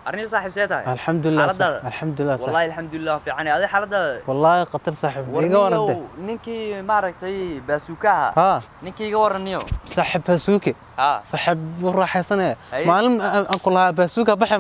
Arrin saaxiib, see tahay? Alxamdulilah. Xaaladaada? Alxamdulilah. Wallahi alxamdulilah, fiican. Adi xaaladaada? Wallaahi khatar saaxiib, iga warante. Ninkii maaragtay baasuukaha ninkii iga waraniyo. Saaxiib, baasuuke. Saaxiib, wuu raaxaysanaya. Haye. Maalin aan ku lahaa baasuuka baxa,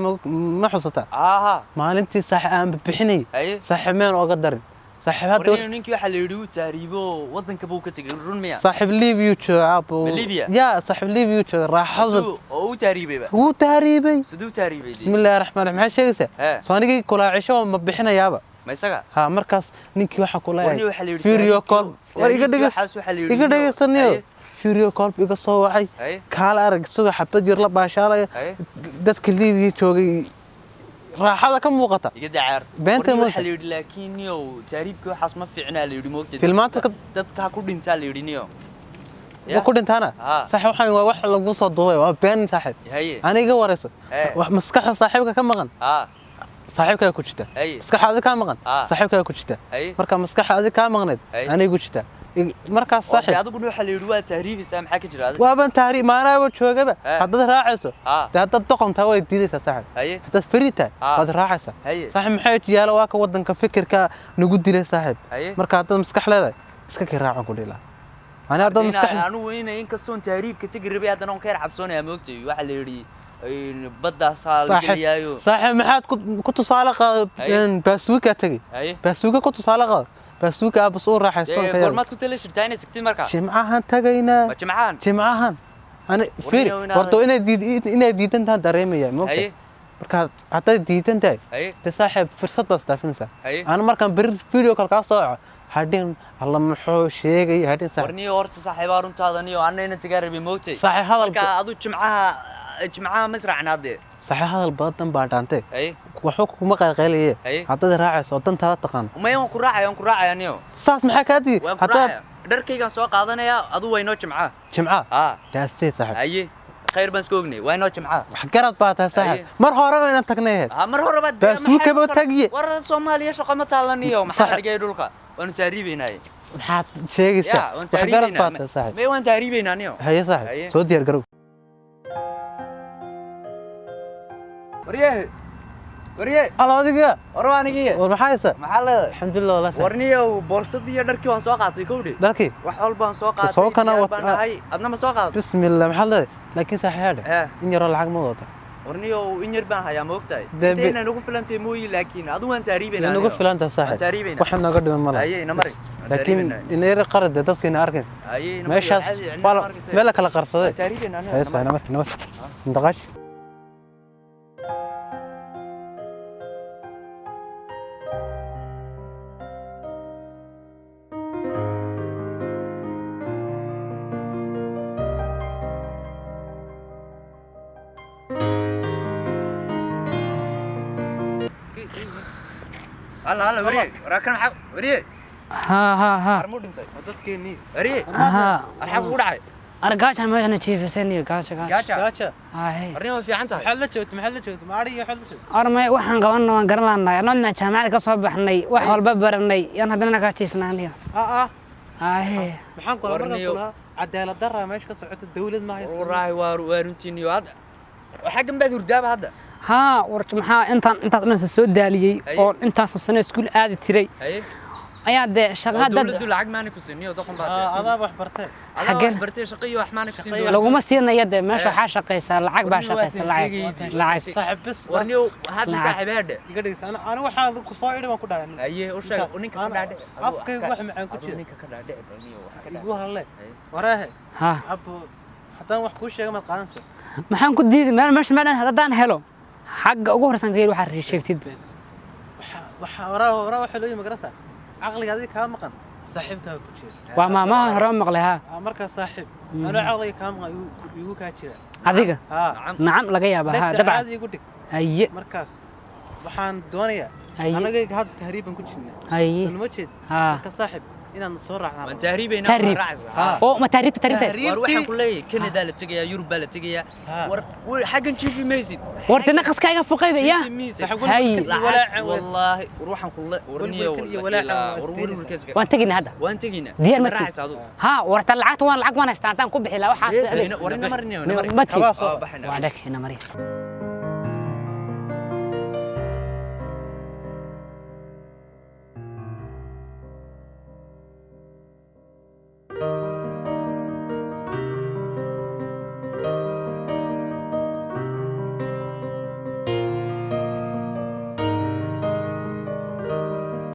ma xusataa? Aha. Maalintii saaxiib aan bixinay. Haye. Saaxiib, meen oga darin saaxiib hadda. Warniyo, ninkii waxaa la yidhi wuu tahriibo, waddanka buu ka tegey, run miya? Saaxiib, Liibiyu jooga aabo. Ma Liibiya? Yaa saaxiib, Liibiyu jooga raaxada. Oo uu tahriibayba? Wuu tahriibay. Siduu tahriibay? Bismillaahi raxmaan raxiim, maxaa sheegaysaa? Hee. Soo anigii kulaacisho ma bixinayaaba? Ma isaga? Ha, markaas ninkii waxaa ku Warniyo, leeyahay waxaa la yidhi video call war iga tahriibkii dheges. waxaas waxaa la yidhi Iga dhegeysanayo. Haye. Video call iga soo wacay. Haye. Kaala arag isagoo xabad yar la baashaalaya. Haye. Dadka Liibiya joogay raaxada ka muuqata. Iga dacaar. Beenta. Warniyo, Muuse. waxaa la yidhi laakiin niyow, tahriibkii waxaas ma fiicnaa la yidhi, moogtay? Filmaanta Dadka ha ku dhintaa la yidhi niyo. Ma ku dhintaana? Ha. Sax, waxaan waa wax lagu soo duubay, waa been saaxiib. Haye. Aniga iga warayso. Wax maskaxda saaxiibka ka maqan saaxiibkaa ku jirta. Haye. Maskaxda adiga kaa maqan saaxiibkaa ku jirta. Haye. Marka maskaxda adiga kaa maqnayd Haye. aniga ku jirta. Markaas oo dee saaxiib adiguna waxaa la yidhi waa tahriibaysaa, maxaa ka jira adiga? Waaban tahriib maanaaba joogaba. Haddaad raacayso, dee haddaad doqon tahay way diidaysaa saaxiib. Haye. Haddaad fariid tahay waad raacaysaa. Haye. Saaxiib, maxaa yaalo? Waa ka wadanka fikirka nagu dilay saaxiib. Haye. Marka haddaad maskax leedahay iska kii raacan ku dhihi lahaa ani haddaad maskax. Anigu ina inkastoon tahriibka tegi rabay, haddana on ka yar cabsoonayaa, moogtay? Waxaa la yidhi baddaasaa la saaxiib gelayaayo. Saaxiib, maxaad ku tusaale qaado? Haye. Baasuukaa tegey. Haye. Baasuuka ku tusaale qaado, baasuuka aabas uu raaxaysto ka yaab. Goormaad ku tala shirtaa inay sigtid markaa? Jimcahan tagaynaa. Ma jimcahan? Jimcahan ani firi. Warniyow Horta inaad diidan tahan dareemaya, moogtay? Haye. Marka haddaad diidan tahay, Haye. dee saaxiib, fursad baad isdhaafinaysaa. Haye. Ana markaan beri video call kaa soo waco, hadhin alla muxuu sheegay, hadhin saaxiib. Warniyo, horta saaxiibaa, runtaada niyo, anna ina tagaa rabay, moogtay? Saaxiib, hadal Marka adu jimcaha ma israacna haddee? Saaxiib, hadal badan baa dhaantay. Haye. Waxba kuma qayqaylaye. Haye. Haddaad raacayso oo dantaada taqaan. Maya, waan ku raacaya, waan ku raacaya niyo. Saas maxaa kaa diiday? Waan ku Haddaad raacaya, dharkaygaan soo qaadanayaa, adu waa inoo jimcaha. Jimca. Taasee saaxiib. Haye, khayr baan iska ognay, waa inoo jimcaha. Wax garad baa tahay saaxiib. Haye. Mar horeba inaan tagnay ahayd. Ha, mar horeba. Baasuukaba tagiye. War Soomaaliya shaqo ma taalaniyo, maxaa Saaxiib. dhigay dhulka? Waanu tahriibaynaaye. Maxaad sheegaysaa? Ya waan Wax garad baa tahriibaynaa. tahay saaxiib. May, waan tahriibaynaa niyo. Haye saaxiib. Haye. Soo diyaar garow. Waryehe, warye. Alo, adiga. War waa anigiye. War maxaa haysa? Maxaa leedahay? Alxamdulilah walaa saaxiib. Warniyow, boorsadii iyo dharkii waan soo qaatay, kowdhi. Dharkii? Wax walbaan soo qaatay. Soo kana Diyaar baan ahay, adna ma soo qaadatay? Bismillah, maxaad leedahay? Laakiin saaxiib, Hee. in yaroo lacag ma wadato? Warniyow, in yar baan hayaa, ma ogtahay? Dee Intay inay nagu filantay mooyi, laakiin adu waan tahriibaynaa Inagu niyo. filanta Waan saaxiib. tahriibaynaa. Waxa nooga dhiman ma laha. Haye, ina mari. Waan Laakiin tahriibaynaa. ina yar qarade dadka ina arkin. Haye, ina mari. Meeshaas Caadi, cidna waa ma arkaysa. meel la kala qarsaday. Waan tahriibaynaa niyo, Haye ina saaxiib, mari. namar namar ndaqash. Halla halla, warye, waraa kan maxaa, warye? Ha ha ha. Armuu dhintay dadkeenii, warye. Ha. Arxaa kugu dhacay? Ar gaaja meeshana jiifisaniyo, gaaja gaaja. Gaaja? Gaaja. Haye. Arrin waa fiican tahay. Maxaad la joogtay? Maxaad la joogtay? Ma adhiga waxaad la joogtay? Ar may, waxaan qabanna waan garan lahnay, anodna jaamacada ka soo baxnay, wax walba baranay, yaan haddana kaa jiifnaaniyo. Haye. Maxaan kula markaan Warniyo. kulahaa cadaalad darraa meesha ka socota, dawlad ma hayso. Waraahi, waa runtiiniyo, hadda xaggan baad hurdaaba hadda. Haa, war maxaa intaan intaas dhan soo daaliyey? Haye. Oo intaasoo sano iskuul aadi tiray Haye. ayaa dee shaqa Oo dad dawladdu lacag maana ku siiniyo, doqon baa tahay. Adaa wax bartee. Adaa Xaggeen? wax bartay, shaqo iyo wax maana ku siin Shaqo iyo dawladdu. Laguma siinaya dee meesha. Eh. Waxaa shaqaysaa lacag baa Warniyo, waa shaqaysa lacag. sheegaydi. Lacag. Saaxiib, bis. Warniyow, hadda Lacag. saaxiib heedhe. Iga dhegeysa, ana waxaan ku soo idhi baan ku dhahay. Haye, u sheeg ninka ka dhaadhici. Afkaygu wax macaan ku Aduu jira. ninka ka dhaadhici balniyo, wax ka Igu dhaadhici. hadle. Haye. Waraahe. Ha. Abo, haddaan wax kuu sheega maad qaadanaysaa? Maxaan ku diiday? Meel meesha meel haddaan helo xagga ugu horeysan ka yiri waxaad sheegtid. Bes waxa waraa waraa waxa loo yimi garanaysaa, caqliga adiga kaa maqan saaxiibkaaga ku jira. Waa maamahan hore maqlay, ha. Markaa saaxiib, anoo caqliga kaa maqan igu kaa jira. Adiga? Haa. Nacam, laga yaabaa, ha. Dhegta dabcan. Caadi igu dhig. Haye. Markaas waxaan doonayaa Haye. anagayga hadda tahriiban ku jirnaa. Haye. Soo ma jeed? Ha. Marka saaxiib, Inaan soo raacnaa. Waan tahriibaynaa. Tahriib. Waan raacaysaa. Oo ma tahriibta tahriibta? Tahriib. War waxaan ku leeyahay Canada la tegayaa, Yurub baa la tegayaa. Ha. War xaggan jiifi maysid. War dee naqaska iga fuqayba ya. Jiifi maysid. Hay. Lacag, wallaahi, war waxaan ku le war niyo Welwelkan iyo wallaahi, walaacan ilaa- waa war isdeenaysaa. welwelkaas Waan tegaynaa hadda. Waan tegaynaa. Diyaar Ma ma tihi? raacaysaa adigu? Ha, warta lacagta waan lacag waan haystaa, haddaan ku bixi lahaa waxaas. War ina marinaya, ina marin. Ma tihi? Kabaa soo Waa baxaynaa. Waa dhag ina mariya.